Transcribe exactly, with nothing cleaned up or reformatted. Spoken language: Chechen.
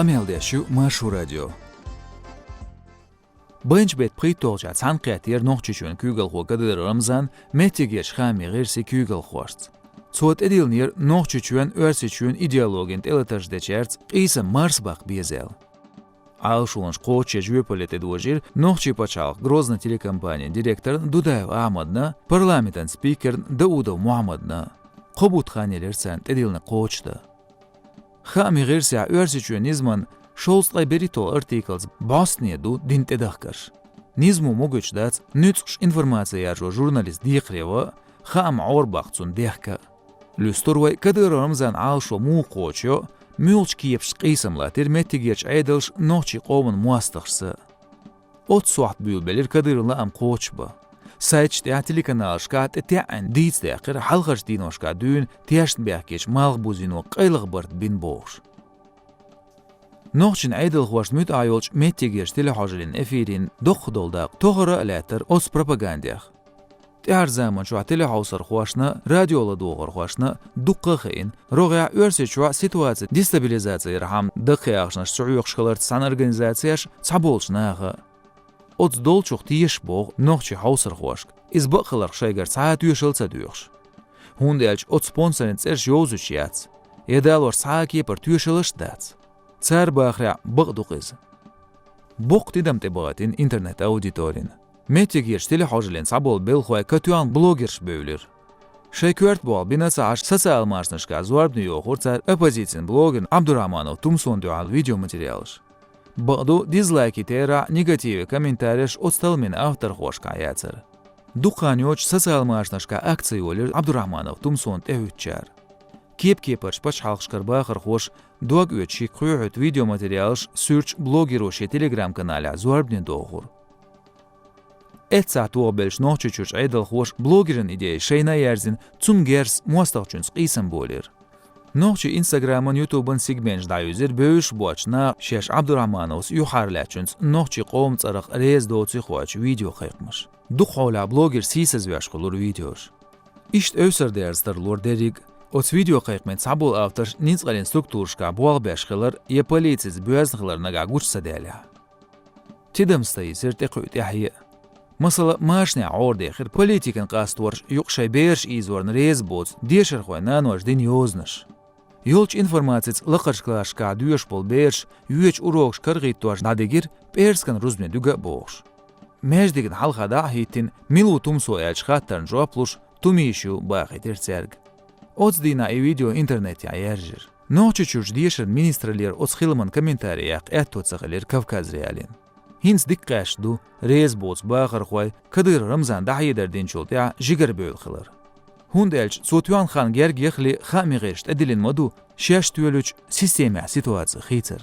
Къамел деш ю Маршо радио. Бенч бет пхийттолча цхьаьнакхеттера Нохчийчоьнан куьйгалхо Кадыров Рамзан меттигерчу хаамийн гӀирсийн куьйгалхошца. Цо тӀедиллинера Нохчийчоьнан, Оьрсийчоьнан идеологина тӀелатарш дечаьрца къийсам марсабаккха беза аьлла. Ӏалашонаш кхочушъеш жоьпалле тӀедожийра Нохчийн пачхьалкхан Грозный телекомпанин директорна Дудаев Ахьмадна, парламентан спикерна Даудов Мухьаммадна. Кхо бутт хан елира царна тӀедиллина кхочушдан. Хаамийн гӀирсехь Оьрсийчоьнан низаман шовзткъе берхӀитталгӀа артиклца бӀостанехьа ду дина тӀедахкарш. Низамо могуьйтуш дац нуьцкъаш информаци яржо журналист декхаре ван а, хаам Ӏорабаккха цунна дехка а. Луьстур вай, Кадыров Рамзанан Ӏалашо муха кхочушйо, муьлхачу кепашца къийсам латтийра меттигерчу Ӏедалша нохчийн къоман мостагӀашца. Оццу сохьта буьйлабелира Кадыровн лаам кхочушбан. Сайташ тӀехь, телеканалашкахь тӀетаьӀӀина дийца даьккхира хьалхарчу дийношкахь дуьйна тешнабехкечу Малхбузино къайлаха барт бина бохуш. Нохчийн Ӏедалхошна муьтӀахь йолчу меттигерчу телехьожаллин эфирийн доккхах долу дакъа тохара а лаьттара оцу пропагандех. ТӀаьхьарчу заманчохь телехьовсархошна, радио ладогӀархошна дуккха а хаьа, рогӀехь Оьрсийчохь ситуаци дестабилизаци ярхьама даккхий ахчанаш ца хьоькхуш хиларца цхьана организацешна, цхьаболчу наха. Оцу долчух тешаш боху нохчийн хьовсархошка, иза бакъ хиларх шайгара цхьа а тоьшалла ца доьхуш. ХӀунда аьлча оцу спонсорийн цӀераш йовзуьйтуш яц, я далош цхьа а кепара тоьшаллаш а дац. Цара бахарехь, бакъ ду-кх иза. Боккха тидам тӀебахийтина интернет-аудиторина. Меттигерчу телехьожаллин цхьаболу белхалой катоьхна блогерш бевлира. Шайн коьрта болх бина а ца Ӏаш, социал машанашкахь зорбане йохура цара оппозицин блогерна Ӏабдурахьманов Тумсона дуьхьал видеоматериалаш. Бакъду, дизлайкийн терахь, негативан комментареш оцу талламийн авторхошкахь яцара. Дукха хан йоццуш социал машанашкахь акци йолийра Ӏабдурахьманов Тумсона тӀехӀуьттучара. Кеп-кепарчу пачхьалкхашкара бахархоша дог оьцуш шиъ кхоьхьуьйту видеоматериалаш суьрташ блогеро шен Telegram-каналехь зорбане дохура. Эццахь тохабеллачу Нохчийчуьрчу Ӏедалхоша блогеран идея шайна а яьрзина, цунна герзаца мостагӀчуьнца къийсам болийра. Нохчийн Instagram-ан, YouTube-ан сегменташ дӀаюьзира бевзаш боцчу наха шаьш Ӏабдурахьмановс юьхьарлаьцначуьнца нохчийн къоман цӀарах реза доций хоуьйтуш видеокхайкхамаш. Дукха хьолехь блогерш сийсазвеш хуьлура видеош. Иштта эвсара дерза тарлора дерриг а. Оцу видеокхайкхамийн цхьаболу авторш ницкъаллин структурашкахь болх беш хилар я полицица боьзна хилар нагахь гучу ца даьллехь. Тидам стаийсира тӀекхуьу тӀаьхье а. Масала, машанехь гӀора дехира политикан къасторш юкъа шайн бераш ийзорна реза боцу дешархойн наноша дина йозанаш. Йолчу информацица лакхарчу классашкахь доьшуш болу бераш йоьдучу урокаш карахӀиттош дӀадигира пӀераскан рузбане дуьга а бохуш. Маьждигна хьалха дӀа а хӀиттина, мила ву Тумсо аьлча хаттарна жоп луш, Тумиш ю бахийтира цаьрга. Оцу дийнахь и видео интернетехь яьржира. Нохчийчуьрчу дешаран министраллера оцу хиламан комментари яккха аьтто ца хилира Кавказ.Реалиин. ХӀинца дика къаьсташ ду реза боцу бахархой Кадыров Рамзана дӀахьедар динчул тӀаьхьа жигара бевлла хилар. ХӀунда аьлча цо тоьхна хан герга яхале хаамийн гӀирсаша тӀедиллина ма ду шаьш тоьлучу системехь ситуаци хийцар.